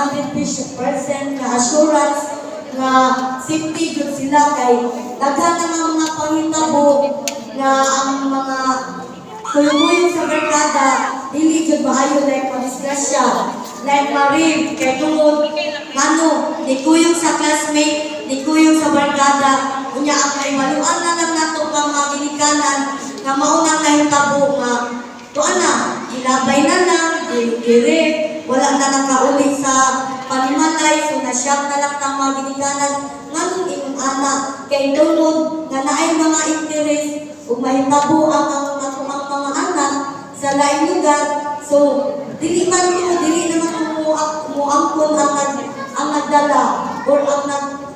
100% nga assurance nga safety jud sila kay daghan na nga mga panghitabo nga ang mga kuyog sa barkada dili jud maayo, like madisgrasya, like ma-rape, kay tungod ngano ni kuyog sa classmate, ni kuyog sa barkada. Unya ang kaiwaluan na lang nato nga mga ginikanan nga mao nang nahitabo nga tuan na gilabay na lang, gi-rape, wala na nakauli sa panimalay. So na-shock na lang tang mga ginikanan nganong ingon ana, kay tungod nga naay mga interest ug mahitabo ang atoang mga anak sa laing lugar. So dili man ko dili naman ko mo moangkon ang nagdala or ang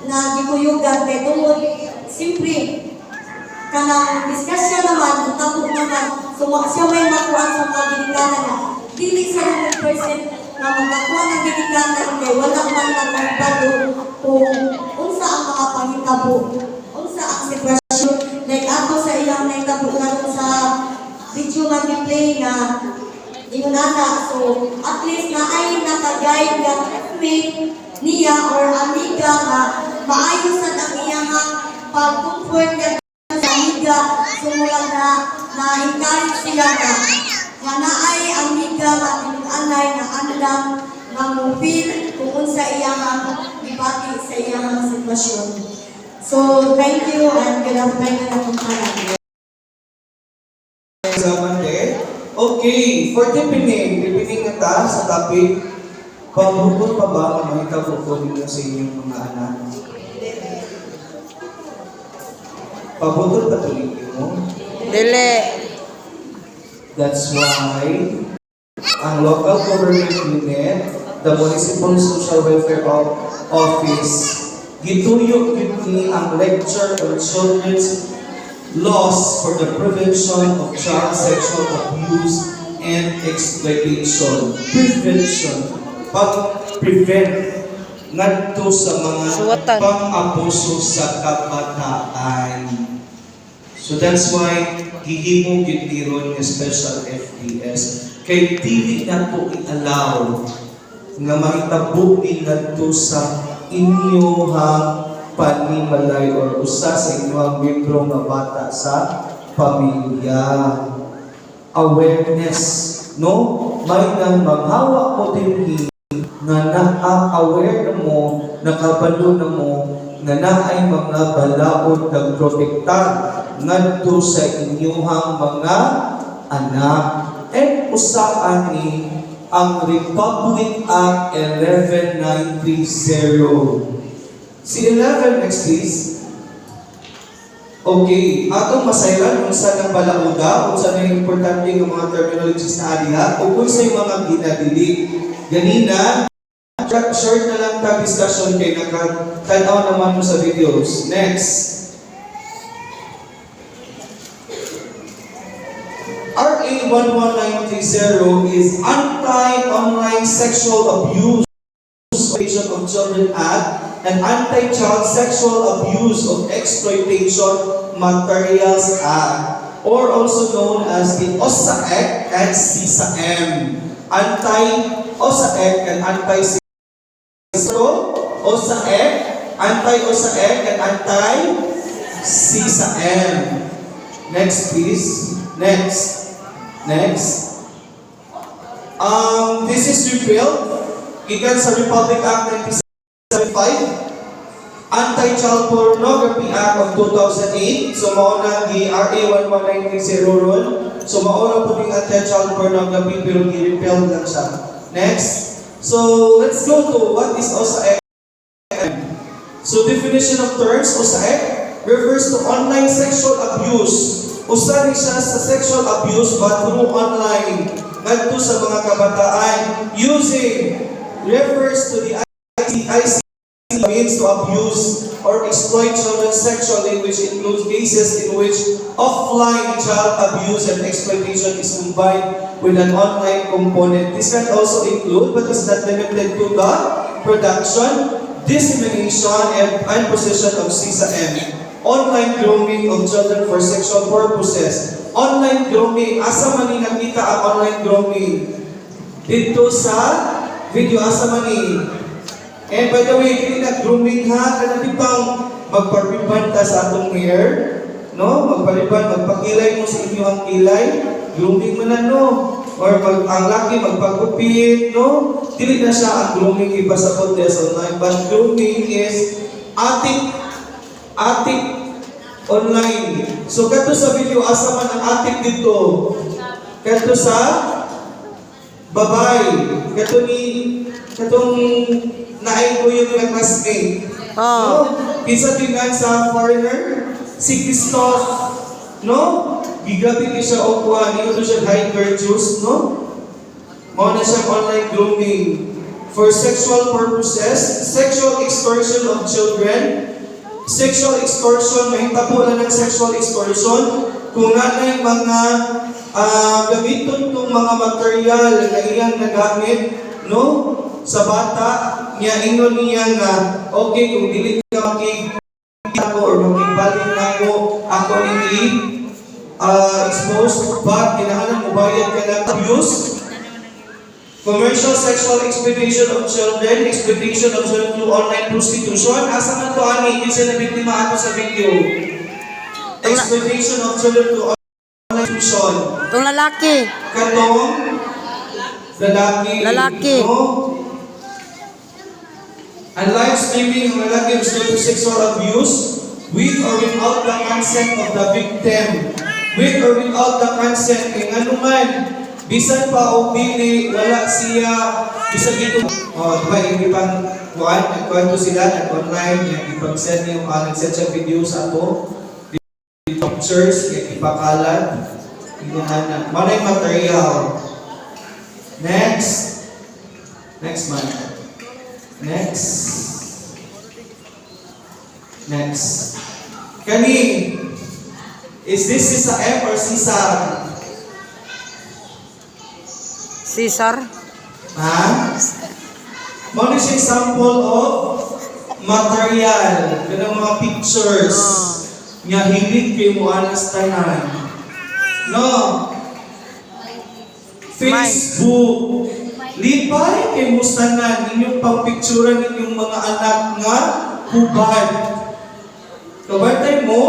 nagikuyugan kay tungod siyempre kanang disgrasya naman tabo naman. So siya may makuan sa mga ginikanan nga dili sa 100% nga makakuha ng ginikanan kay wala man nakahibalo kung unsa ang mga panghitabo, unsa ang sitwasyon, like ato sa iyang nahitabo karon sa video nga gi-play nga ingon ana. So at least na ay naka-guide nga classmate niya or amiga nga maayo sad ang iyahang pag-comfort nga sa amiga. So murag na na-encourage sila nga nga naay amiga nga tinud-anay nga andam nga mo feel kung unsa iyahang gibati sa iyahang sitwasyon. So thank you and good afternoon akong tanan. Sa Monday. Okay, for deepening, deepening na ta sa topic, pabukod pa ba ang mahitabo ko ninyo sa inyong mga anak? Pabukod pa tuloy mo? Dili. That's why ang local government unit, the Municipal Social Welfare Office, gituyo gyud ni ang lecture on children's laws for the prevention of child sexual abuse and exploitation. Prevention. Pag-prevent ngadto sa mga Suwatan. Pang-abuso sa kabataan. So that's why gihimo gyud ni ron nga special FDS kay dili nato i-allow nga mahitabo ni ngadto sa inyohang panimalay or usa sa inyong miyembro nga bata sa pamilya. Awareness, no? May nang manghawa mo dinhi nga naa-aware na mo, nakabalo na mo, nga naay mga balaod nagprotektar ngadto sa inyuhang mga anak. And usa ani ang Republic Act 11930. Si 11, next please. Okay, atong masayran unsa nang balauda, unsa na yung importante nga mga terminologies na adiha, ug unsa yung mga ginadili. Ganina, short na lang ta discussion kay naka-tanaw naman mo sa videos. Next. RA 11930 is Anti-Online Sexual Abuse of Children Act and Anti-Child Sexual Abuse of Exploitation Materials Act, or also known as the OSAEC and CISAM. Anti-OSAEC and Anti-CISAM. OSAEC, Anti-OSAEC and Anti-CISAM. Next, please. Next. Next. This is repealed gikan sa Republic Act 1975, Anti-Child Pornography Act of 2008. So mao na gi RA 11930 ron. So mao na po ning anti-child pornography pero gi-repealed lang siya. Next. So let's go to what is OSAEC. So definition of terms, OSAEC refers to online sexual abuse. Usa ni siya sa sexual abuse but through online ngadto sa mga kabataan using refers to the ICT means to abuse or exploit children sexually, which includes cases in which offline child abuse and exploitation is combined with an online component. This can also include, but is not limited to, the production, dissemination, and possession of CSAM. Online grooming of children for sexual purposes. Online grooming, asa man ni nakita ang online grooming? Dito sa Video asa man ni? And by the way, dili na grooming ha, kana pang magpa-rebond ta sa atong hair, no? Magpa-rebond, magpakilay mo sa inyong kilay, grooming man na, no? Or ang laki magpagupit, no? Dili na siya ang grooming ipasabot niya sa online, but grooming is atik atik online. So kadto sa video, asa man ang atik dito? Kadto sa babay. Kadto ni katong naay ko yung nga classmate. Oh. No? Kinsa tingnan sa foreigner? Si Christoph, no? Gigabi ni siya og kuan, ingon to siya high virtues, no? Mao na siyang online grooming for sexual purposes, sexual extortion of children, sexual extortion, mahitabo na ng sexual extortion kung nanay mga gamiton tong mga material na iyang nagamit, no? Sa bata, niya ingon niya nga, okay, kung dili ka makig ako or makigbalik na ako, ako ni exposed, but kinahanglan mo bayad ka ng abuse, commercial sexual exploitation of children, exploitation of children through online prostitution. Asa man to ani, kinsa na biktima ato sa video? Exploitation of children through online prostitution. Itong lalaki. Katong lalaki. Lalaki. No? And live streaming ang lalaki gusto to sexual abuse with or without the consent of the victim. With or without the consent, kay ngano man, bisan pa og dili, wala siya, bisan dito, oh, di ba, yung ipang, kuan, nagkwento sila, nag-online, yung ipag-send yung, nag-send siya video sa ato, pictures, yung ipakalat, yung mao na yung material. Next. Next month. Next. Next. Kani, is this Sisa M or Cesar? Caesar. Ha? Mao ni siya example of material, kanang mga pictures nga hilig kay mo anas tanan. No. Facebook. Lipay kay mustanan inyong pagpicturan ninyong mga anak nga hubad. Kabantay mo,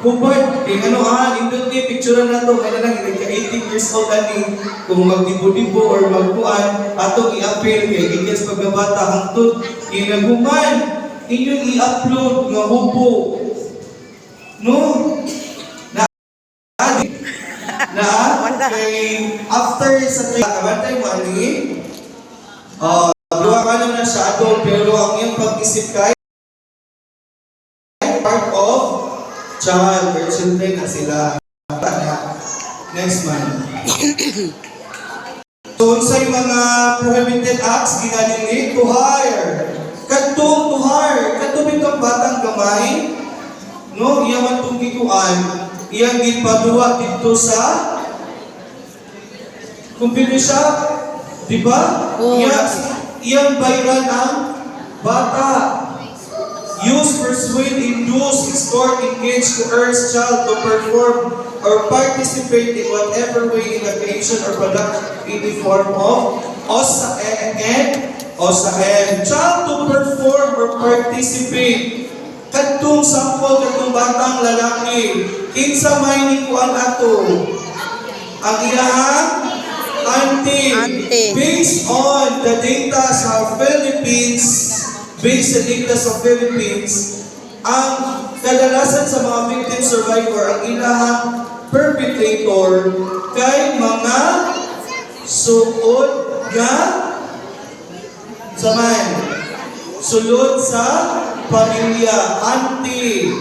hubad. Kay ano nindot ni picturean nato kaya lang nagka 18 years old ani kung magdibo-dibo or magkuan atong i-appeal kay gikan sa pagkabata hangtod kinaguman inyong i-upload nga hubo. No? Na na Wala. Kay after sa kabantay mo ani. Oh, duha ka naman siya adult pero ang iyang pag-isip kay part of child or children na sila. Next month. So, unsay mga prohibited acts ginadili? To hire. Kadtong to hire. Kadtong bitong batang gamay, no, iya man tong gikuan, iyang gipaduwa dito sa computer shop, di ba? Oo. Iya, iyang bayran ang bata. Use, persuade, induce, extort, engage, coerce child to perform or participate in whatever way in the creation or production of any form of OSA and OSA and child to perform or participate. Kadtong sample, kadtong batang lalaki, kinsa may ni kuan ato? Ang iyahang auntie. Auntie. Based on the data sa Philippines, based sa data sa Philippines, ang kadalasan sa mga victim survivor, ang ilahang perpetrator kay mga suod nga saman sulod sa pamilya, auntie.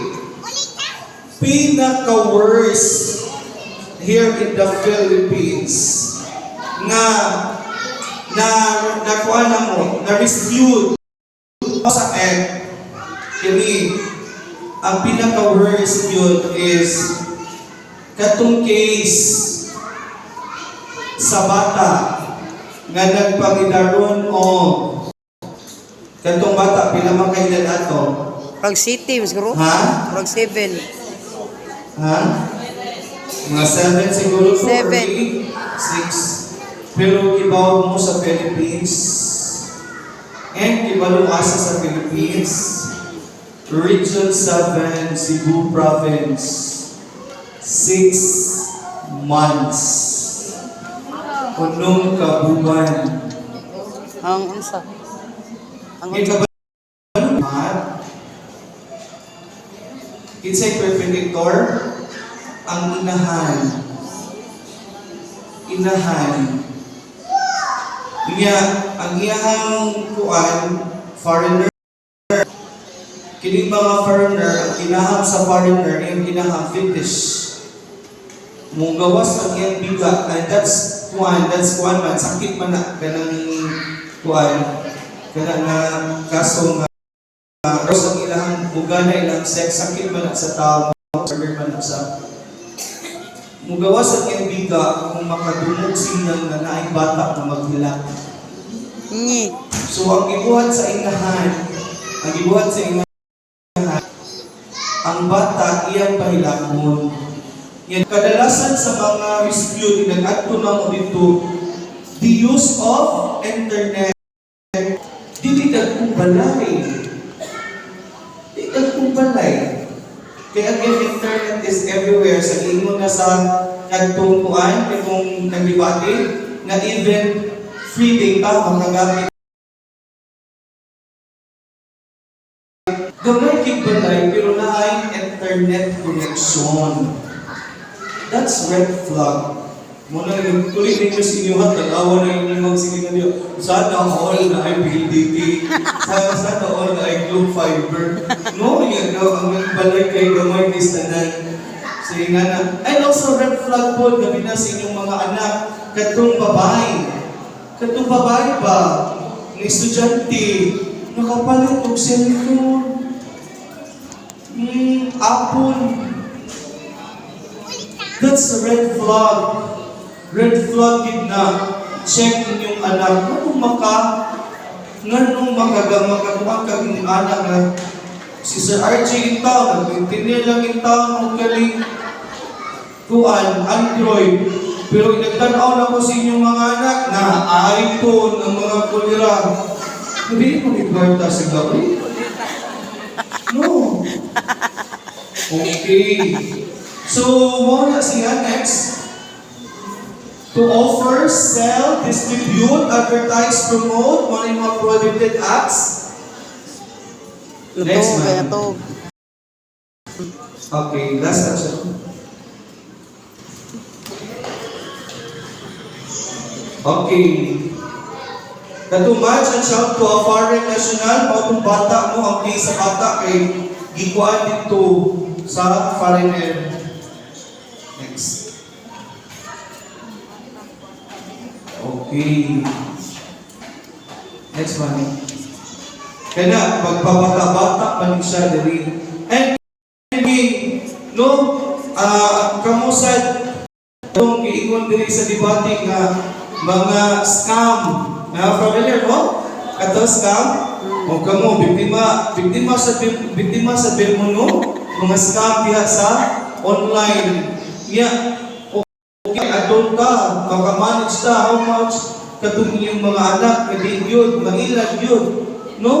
Pinaka worst here in the Philippines nga na nakuha na mo, na rescued sa egg, kini ang pinaka worst yun is katong case sa bata nga nagpangidaron o katong bata pila man kay edad ato? Rag city, siguro. Ha? Rag 7. Ha? Mga 7 siguro to, or 7. 8, 6. Pero ibaw mo sa Philippines, And kibalo asa sa Philippines, Region 7, Cebu Province, 6 months. 6 ka buwan. Ang unsa? Ang Ngayon unsa? ka ba? Kinsay perpetrator? Ang inahan. Inahan. Niya, ang iyahang kuan, foreigner. Kining mga foreigner, ang kinahang sa foreigner, yung kinahang fetish. Mugawas ang iyang biga, and that's kuan man, sakit man na, kanang kuan, kanang nga kaso nga, ang ilang mugana ilang sex, sakit man na sa tao, murder man na sa mugawas ang iyang biga kung makadungog siya nga naay bata na maghilak. Ni. So ang gibuhat sa inahan, ang gibuhat sa inahan, ang bata iyang pahilakon. Yan, kadalasan sa mga dispute nag-adto na mo dito, the use of internet, dili dagkong balay. Di dagkong balay. Kaya ang internet is everywhere. Sa ingon na sa kadtong kuan, itong nagdebate, na even free data makagamit. Gamay kig balay pero naay internet connection. That's red flag. Muna yung tuloy ninyo sa inyo ha, tanawa na inyo ang sige na niyo. Sana all na ay PLDT. Sana all na ay Globe Fiber. No, yan daw, ang balay kay gamay ni tanan. Sige nga na. And also red flag po, gabi na sa inyong mga anak, katong babae. Katong babae ba, ng estudyante, nakapalit og cellphone. Apple. That's a red flag. Red flag gid na. Check inyong anak. Nganong makakuha kag inyong anak nga si Sir RJ in town, nag-maintain lang in town og kaling kuan, Android. Pero nagtanaw na ko sa inyong mga anak na iPhone ang mga kulira. Hindi mo kwarta sa gabi. No. Okay. So, mao na siya next. To offer, sell, distribute, advertise, promote, mao na yung mga prohibited acts. Next, Natog, ma'am. natog. Okay, last na siya. Okay. Katumatch ang shout to a foreign national, mao tong bata mo, ang case sa bata kay gikuan dito sa foreigner. Next. Okay. Next one. Kaya na, magpabata-bata man siya diri. And no, kamusad itong giingon diri sa debate nga mga scam. Na familiar mo? Kato scam? O kamo biktima biktima sa no? Mga scam diha sa online. Nya okay, adult ka, maka-manage ta how much katong inyong mga anak nga di gyud mailad gyud, no,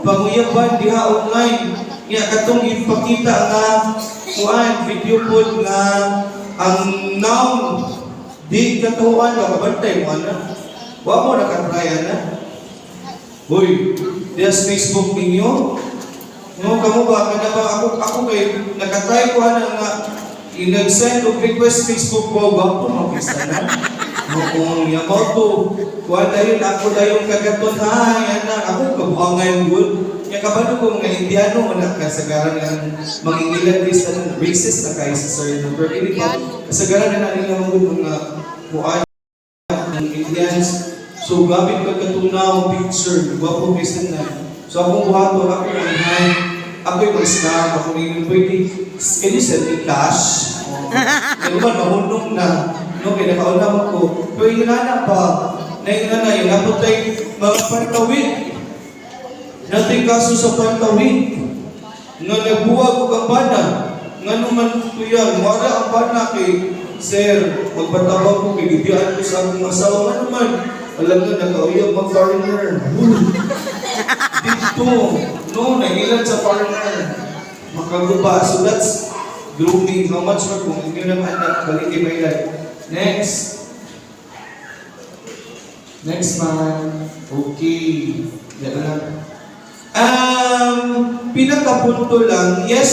panguyaban diha online. Nya katong ipakita nga kuan video pod nga ang noun di katuan, nakabantay mo ana, wa mo nakatry ana. Uy, diha sa Facebook ninyo, no, kamo ba kana ba ako kay nakatry ko ana nga i-nag-send og request Facebook ko, gwapo mo kisa na mo kung yabaw to kuan dayon ako dayon kagaton, hay ana ako kabuangan gud. Nya kabalo ko mga Indiano man na kasagaran ng mangingilan this racist na kay sa sir, no, pero ini pa kasagaran na nila mga gud mga kuan ng Indians. So gamit ka katunaw picture, gwapo kaysa na. So akong buhaton, ako ang hi, ako yung mag-scam, ako yung pwede, can you send me cash? Oh. Kaya man, mahunong na. No, kaya nakauna mo ko. Pero yung nana pa, na yung nana, yung napot tayo mga pantawid. Natin kaso sa pantawid. Nga nagbuwag og ang bana. Nga naman kuya, wala ang bana kay Sir, magpatabang ko kay gibiyaan ko sa akong asawa. Nga naman, alam nga, nakauyab mag-foreigner. Dito, no, nahilad sa partner. Makaguba. So that's grooming. How much more kung inyo ng anak, balik kay mahilad. Next. Next man. Okay. Yan lang. Pinakapunto lang, yes,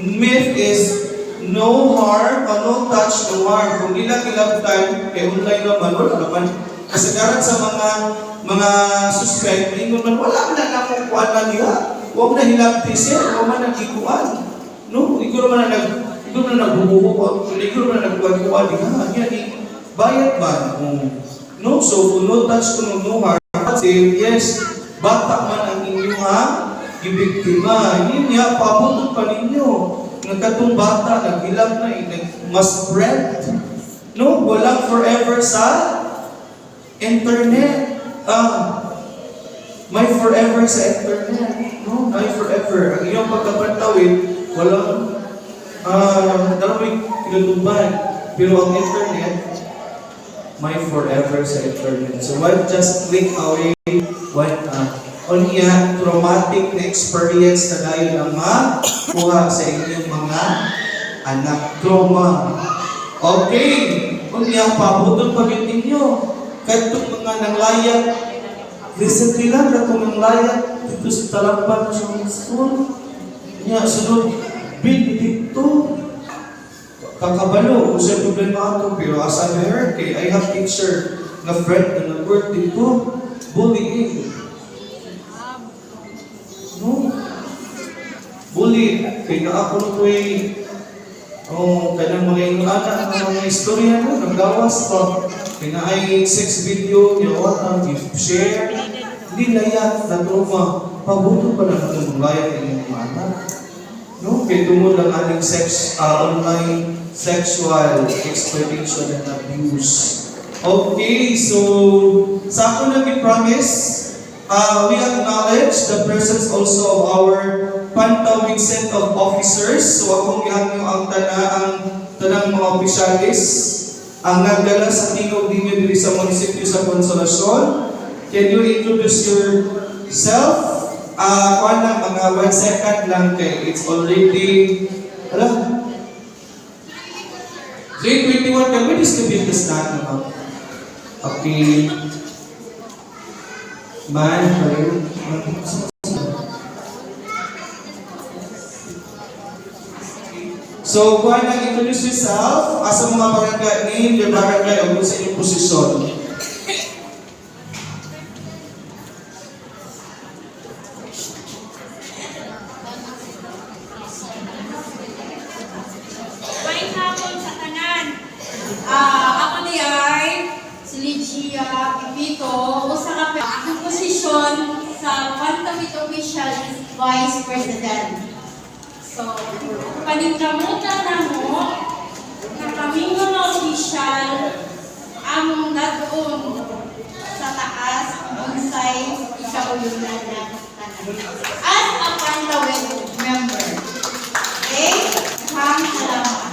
myth is no harm, o no touch, no harm. Kung ilang ilabtan, kay online naman, wala naman. Kasagaran sa mga suspect, ingon man, wala na na akong kuan na niya. Huwag na hilabti sir, huwag man nagikuan. No, ikaw naman na nag, ikaw na nagbubuko, ikaw naman na nagkuan-kuan, di ka, niya, di, bayad ba? No, so kung no touch, kung no harm, say, yes, bata man ang inyong ha, gibiktima. Yun niya, pabutot pa ninyo. Nga katong bata, naghilab na, eh, mas spread. No, walang forever sa internet. Ah, may forever sa internet. No, may forever. Ang iyong pagkapantawid, walang, dalawang kinutuban. Pero ang internet, may forever sa internet. So one just click away, one unya, traumatic na experience na dayon ang makuha sa inyong mga anak. Trauma. Okay. Unya, pabuton pa gyud ninyo. Kadtong mga nanglayag, recently lang, katong nanglayag dito sa Talamban National School. Unya, sunod, bin dito. Kakabalo, kung sa problema ato, pero as I heard, kay I have teacher na friend na nag-work dito, bullying. No? Bully, kay na ako nung tuwi, oh, kanang mga ingon ana, ang mga istorya no, naggawas pa. Kay na ay sex video, niya ang share, hindi layat na trauma. Pabuto pa lang itong layat inyong mga anak. No, kay tungod lang aning sex online sexual exploitation and abuse. Okay, so sa ako lang promise, we acknowledge the presence also of our Pantawid set of officers. So akong gihangyo ang ang tanang mga opisyalis ang nagdala sa tingog ninyo diri sa munisipyo sa Consolacion. Can you introduce yourself? Ah, kuan lang, mga 1 second lang kay it's already, ala, 3:21. Can we distribute the snack naman? Okay. Man, kayo. So, kuan lang, introduce yourself asa mga barangay, name your barangay o kung sa inyong posisyon. May hapon sa tanan. Ah, ako ni ay si Ligia Pipito. Usa ka akong posisyon sa Pantawid Official is Vice President. So, paningkamutan na mo na kaming mga official among dadoon sa taas unsay ikauyunan na tanan. As a Pantawid member. Okay? Ma'am, salamat.